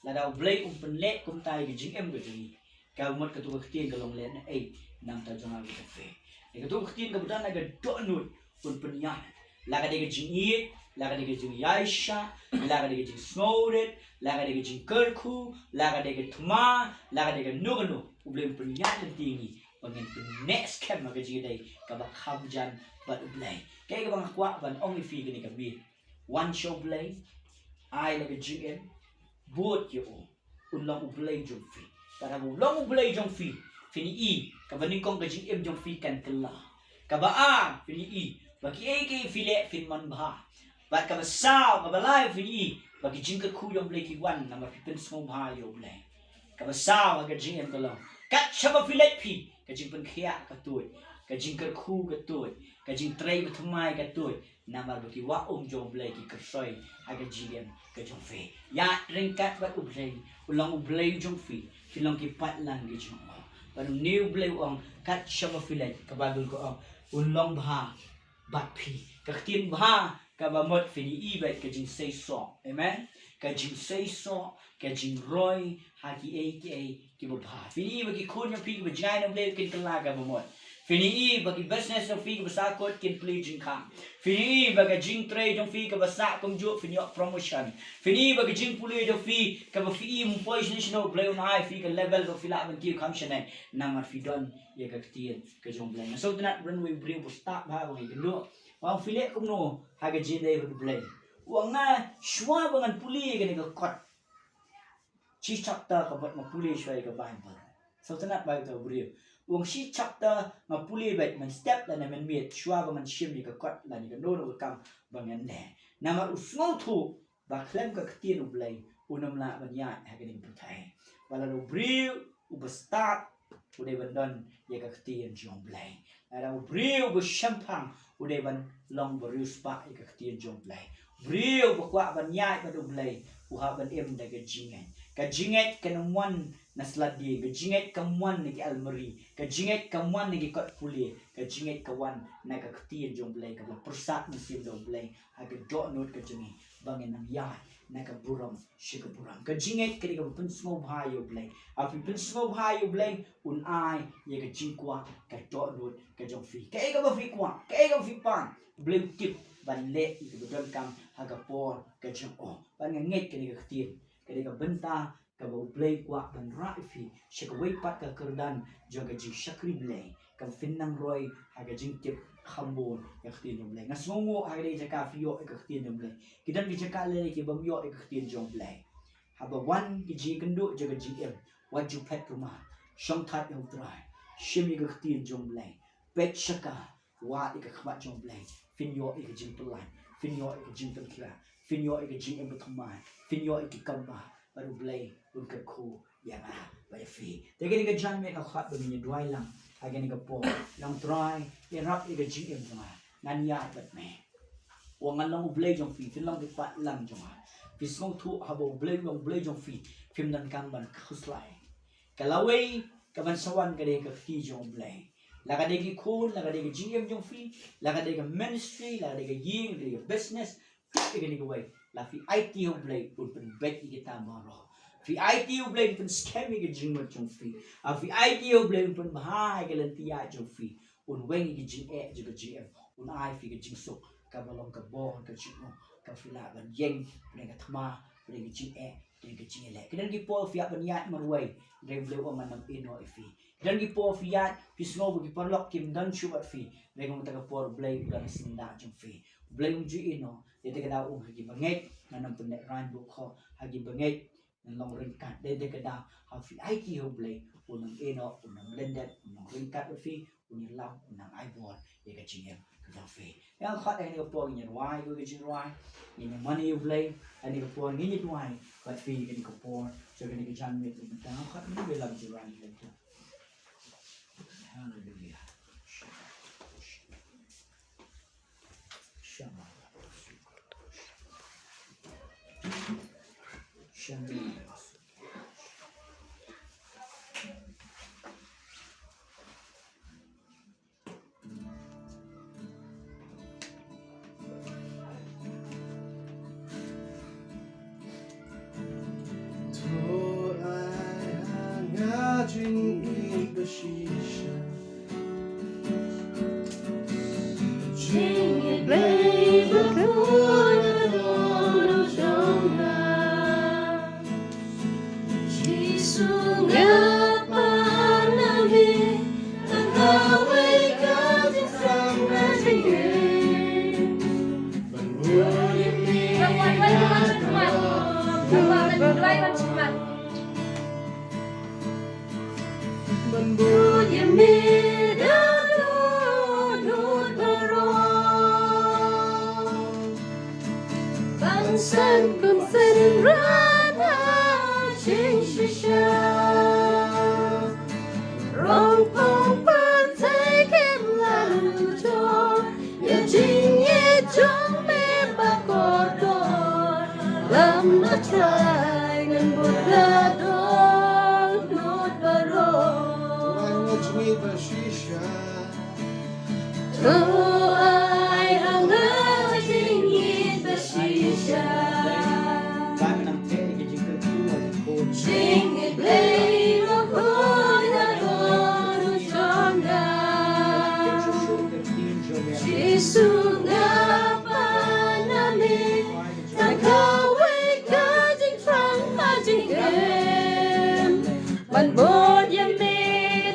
Lada U Blei um pynleh kumta ïa ka jingim ka jong ngi, ka mut kato ka ktien ka long lehnohei na ka bynta jong nga bad jong phi. Ïa kato ka ktien kaba don ha ka dohnud un pynïaid. La ka dei ka jingïeit, la ka dei ka jingïaishah, la ka dei ka jingsngewrit, la ka dei ka jingkyrkhu, la ka dei ka thma, la ka dei kano kano, U Blei un pynïaid lynti ïa ngi ba ngin pynneh skhem ha ka jingïadei kaba kham jan, bad U Blei. Kaei kaba nga kwah ban ong ïa phi kane ka miet, wan sha U Blei, ai la ka jingim, bud ïa u, un long U Blei jong phi. Bad haba u long U Blei jong phi, phin ïohi kaba nyngkong ka jingim jong phi kan kylla. Kaba ar, phin ïohi ba kiei kiei phi leh phin manbha. Bad kaba saw, kaba lai, phin ïohi ba ki jingkyrkhu jong U Blei ki wan namar phi pynsngewbha ïa U Blei. Kaba saw ha ka jingim ka long, kat shaba phi leit phi, ka jingpynkhiah ka tuid, ka jingkyrkhu ka tuid, ka jingtrei bathymmai ka tuid, namar ba ki wah um jong U Blei ki kyrsoi ha ka jingim ka jong phi. Ïaid ryngkat bad U Blei, u long U Blei jong phi, phi long ki paidlang ki jong u. Bad une U Blei u ong, kat shaba phi leit, ka Baibl ka ong, un long bha bad phi. Ka ktien bha kaba mut phin ïohi bad ka jingseisoh. Amen. Ka jingseisoh, ka jingroi ha kiei kiei kiba bha. Phin ïohi ba ki khun jong phi kiba jngai na U Blei kin kylla kaba mut. Phin ïohi ba ki business jong phi kiba sah kut kin plie jingkhang. Phin ïohi ba ka jingtrei jong phi kaba sah kumjuh phin ïoh promotion. Phin ïohi ba ka jingpule jong phi kaba phi ïohi ym poi shisha, U Blei un ai phi ka level ba phi lah ban kiew kham shane. Namar phi don ïa ka ktien ka jong U Blei. Nga sngewtynnat ba don uwei u briew ba stad bha ba ngi kynduh. Ba phi leh kumno ha ka jingïadei bad U Blei. U ong nga, shuwa ba ngan pule ïa kane ka kot, shi chapter ka bad nga pule shuwa ïa ka Baibl. Sngewtynnat bha ïa uta u briew. U ong shi chapter nga pule bad mynstep lane mynmiet shuwa ba ngan shim ïa ka kot lane kano kano ka kam ba ngan leh. Namar u sngewthuh ba khlem ka ktien U Blei un ym lah ban ïaid ha kane ka pyrthei. Ba lada u briew uba stad u dei ban don ïa ka ktien jong U Blei. Lada u briew uba shemphang u dei ban long ba riewspah ïa ka ktien jong U Blei. Briew ba kwah ban ïaid bad U Blei u hap ban im da ka jingngeit. Ka jingngeit kam wan na sladieng, ka jingngeit kam wan na ki almari, ka jingngeit kam wan na ki kot pule, ka jingngeit ka wan na ka ktien jong U Blei kaba la pyrsad mynsiem da U Blei ha ka dohnud ka jong ngi ba ngin nang ïaid na ka burom sha ka burom. Ka jingngeit ka dei kaba pynsngewbha ïa U Blei. Haba phi pynsngewbha ïa U Blei un ai ïa ka jingkwah ka dohnud ka jong phi. Kaei kaba phi kwah, kaei kaba phi pan, U Blei u tip ban leh ïa kaba donkam ha ka por ka jong u. Bad nga ngeit kane ka ktien ka dei ka bynta kaba U Blei u kwah ban rah ïa phi sha kawei pat ka kyrdan jong ka jingshakri Blei, kaba phin nang roi ha ka jingtip kham bun ïa ka ktien jong U Blei. Nga sngewnguh ha kane ka jaka phi ïoh ïa ka ktien jong U Blei. Ki don ki jaka lei lei ki bym ïoh ïa ka ktien jong U Blei. Haba wan ki jingkynduh jong ka jingim, wat ju phet rumah, shongthait ïa U Trai, shim ïa ka ktien jong U Blei, peit sha ka, wad ïa ka khmat jong U Blei, phin ïoh ïa ka jingpyllait, phin ïoh ïa ka jingpynkhiah, phin ïoh ïa ka jingim bathymmai, phin ïoh ïa ki kam bha, bad U Blei un kyrkhu ïa nga bad ïa phi. Te kane ka janmiet nga khot ba ngin ïa duwai lang ha kane ka por. Nong Trai, ïarap ïa ka jingim jong nga, ngan ïaid bad me. Wat ngan long U Blei jong phi, phin long ki paidlang jong nga. Phi sngewthuh haba U Blei u long U Blei jong phi, phim donkam ban khuslai. Ka lawei kaban sa wan ka dei ka kti jong U Blei. La ka dei ki khun, la ka dei ka jingim jong phi, la ka dei ka ministry, la ka dei ka ïing, la ka dei ka business, phi kane kawei, la phi aiti ha U Blei un pynbeit ïa kita baroh. Phi aiti ha U Blei un pynskhem ïa ka jingmut jong phi. Ha phi aiti ha U Blei un pynbha ïa ka lynti ïaid jong phi. Un weng ïa ka jingeh jong ka jingim. Un ai phi ka jingsuk kaba long ka bor ka jingmut, kaba phi lah ban ïeng pdeng ka thma, pdeng ka jingeh, pdeng ka jingïaleh. Ki don ki por phi hap ban ïaid marwei, hynrei U Blei u ong ngan nym ïehnoh ïa phi. Ki don ki por phi ïaid phi sngew ba ki paralok kim don shuh bad phi, hynrei kumta ka por U Blei u don ha syndah jong phi. U Blei um ju ïehnoh. Ïa te ka daw u ong ha ki bangeit ngan nym pynlehrain buh khoh, ha ki bangeit ngan long ryngkat. Dei dei ka daw haba phi aiti ha U Blei, un nang ïehnoh, un nang lyndet, un nang ryngkat bad phi, un ïalam, un nang ai bor ïa ka jingim ka jong phi. Ïa nga khot ha kane ka por ngin ïa rwai ïa ka jingrwai, ngin ïa mane ïa U Blei ha kane ka por, ngin ïa duwai bad phi ha kane ka por. Sha kane ka janmiet mynta nga khot ngin ïa lam jingrwai ïa U Blei. Haleluia. To ai ha nga jingïeit ba shisha. Jingïeit Blei ba khuid na ka dohnud jong nga. Jisu nga pan na me, na kawei ka jingsang na jingïeit. Ban san kum synran ha jingshisha. Rong pong pyrthei kim lah luchor ïa jingïeit jong me ba kordor. Lem A Trai ngan bud da dohnud baroh. To ai ha nga jingïeit ba shisha. Jingïeit Blei ba kordor jong nga. Jisu nga pan na me. Tang kawei ka jingthrang ha jingim ban bud ïa me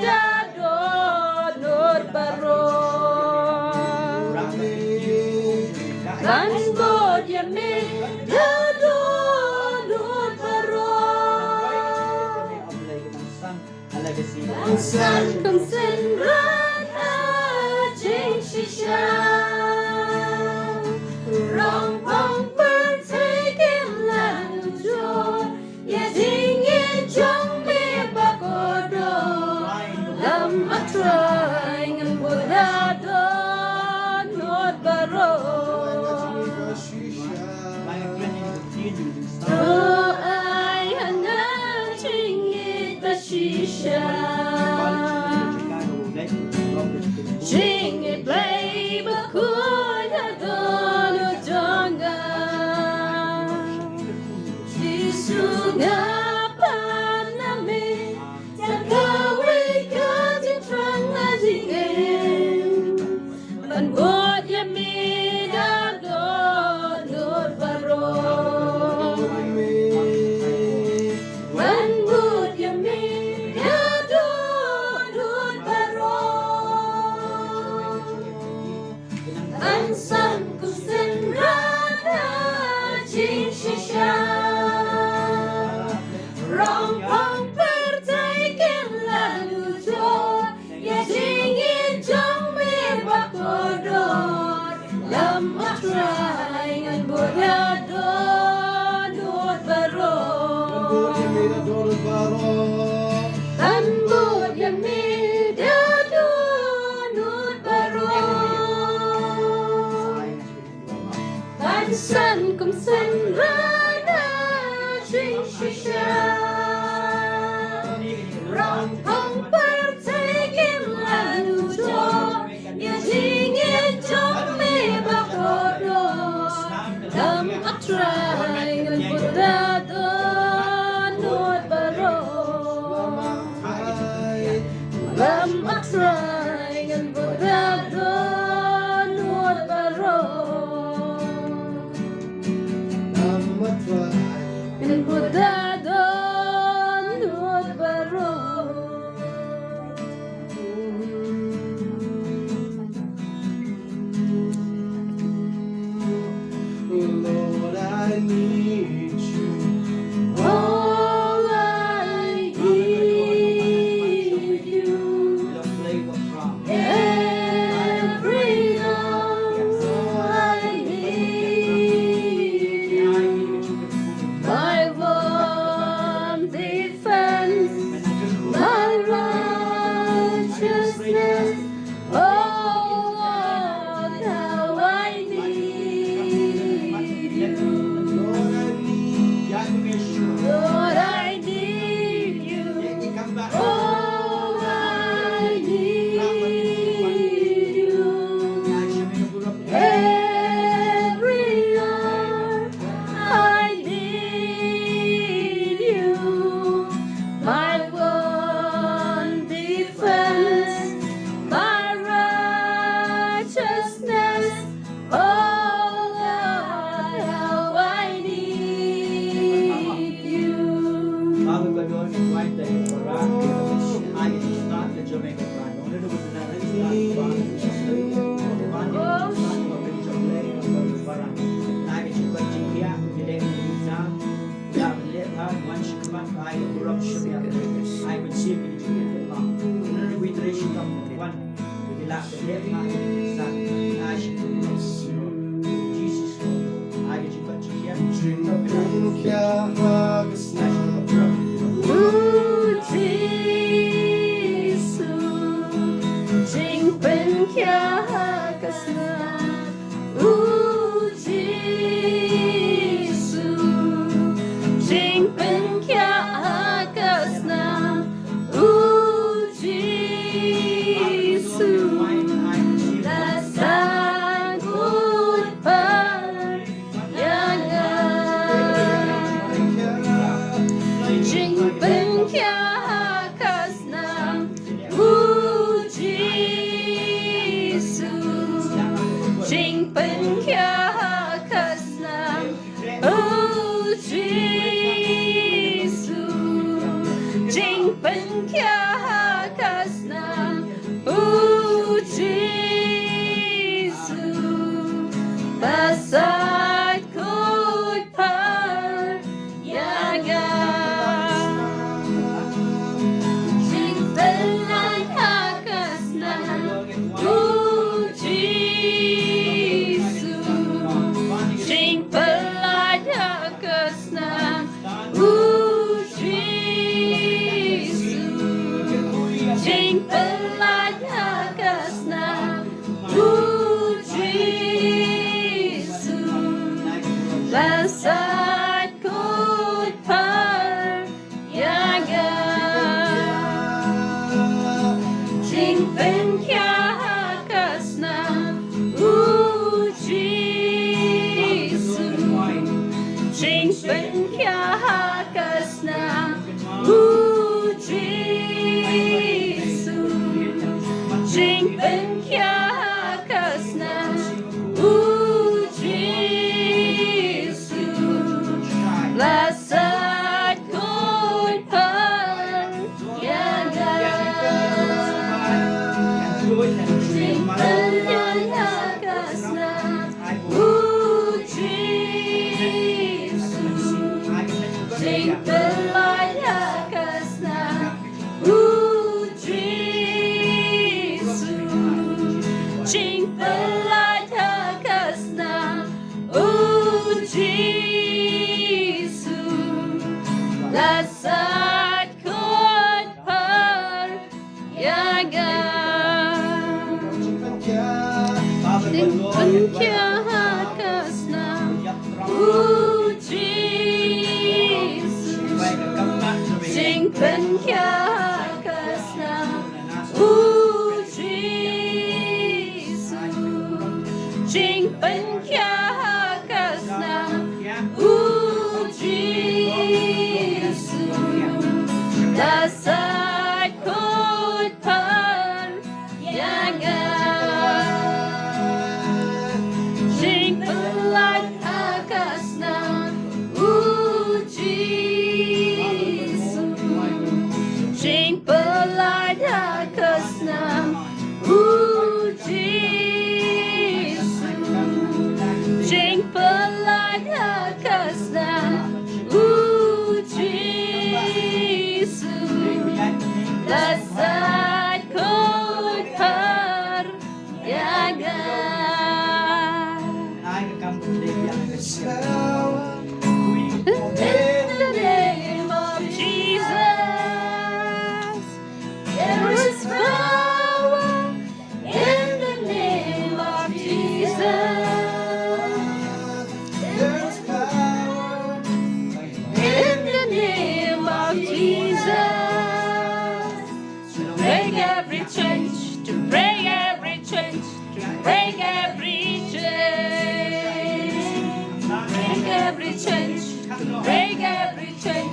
da dohnud baroh. Ban bud ïa me da dohnud baroh. Ban san kum synran ha jingshisha. Rong pong pyrthei kim lah luchor ïa jingïeit jong me ba kordor. Lem A Trai ngan bud da dohnud baroh. To ai ha nga jingïeit ba shisha. Jingïeit Blei ba khuid ha dohnud jong nga. Jisu nga pan na me. Tang kawei ka jingthrang ha jingim ban bud ïa me da dohnud baroh. Ban bud ïa me da dohnud baroh. Ban san kum synran ha jingshisha. Rong pong pyrthei kim lah luchor ïa jingïeit jong me ba kordor. Lem A Trai ngan bud da dohnud baroh. Ban bud ïa me da dohnud baroh. Ban san kum synran ha jingshisha. Rong pong pyrthei kim lah luchor ïa jingïeit jong me ba kordor. Lem A Trai ngan bud da dohnud baroh. Lem A Trai ngan bud da dohnud baroh. Ngan bud da dohnud baroh. Lord, I need you. All I need you. Every hour I need you. My one defense, my righteousness, oh Lord, how I need you. Lord, I need you. Oh, I need you. Every hour I need you. My one defense, my righteousness, oh Lord, how I need you. Father God, Lord, we invite that you for us. I can start the Jamaica plan. Only the one that is not one. I can you continue here. Today we exam. I would see if you can do it. U Jisu, jingpynkhia ha ka snam. U Jisu, jingpynkhia ha ka snam. U Jisu, la sait khuid phar ïa nga. Jingpynkhia ha ka snam. U Jisu, jingpynkhia ha ka snam. U Jisu, jingpynkhia ha ka snam. U Jisu, la sait khuid phar ïa nga. Jingpynlait ha ka snam. U Jisu, jingpynlait ha ka snam. U Jisu, jingpynlait ha ka snam. U Jisu, la sait khuid phar ïa nga. Jingpynkhia ha ka snam. U Jisu, jingpynkhia ha ka snam. U Jisu, jingpynkhia ha ka snam. U Jisu, la sait khuid phar ïa nga. Jingpynlait ha ka snam. U Jisu, jingpynlait ha ka snam. U Jisu, jingpynlait ha ka snam. U Jisu, la sait khuid phar ïa nga. Jingpynkhia ha ka snam. U Jisu, jingpynkhia ha ka snam. U Jisu, jingpynkhia ha ka snam. U Jisu, la sait khuid phar ïa nga. Jingpynlait ha ka snam. U Jisu, jingpynlait ha ka snam. U Jisu, jingpynlait ha ka snam. U Jisu, la sait khuid phar ïa nga. In the name of Jesus, there is power. In the name of Jesus, there is power. In the name of Jesus, to break every chain, to break every chain, to break every chain. Break every chain, to break every chain.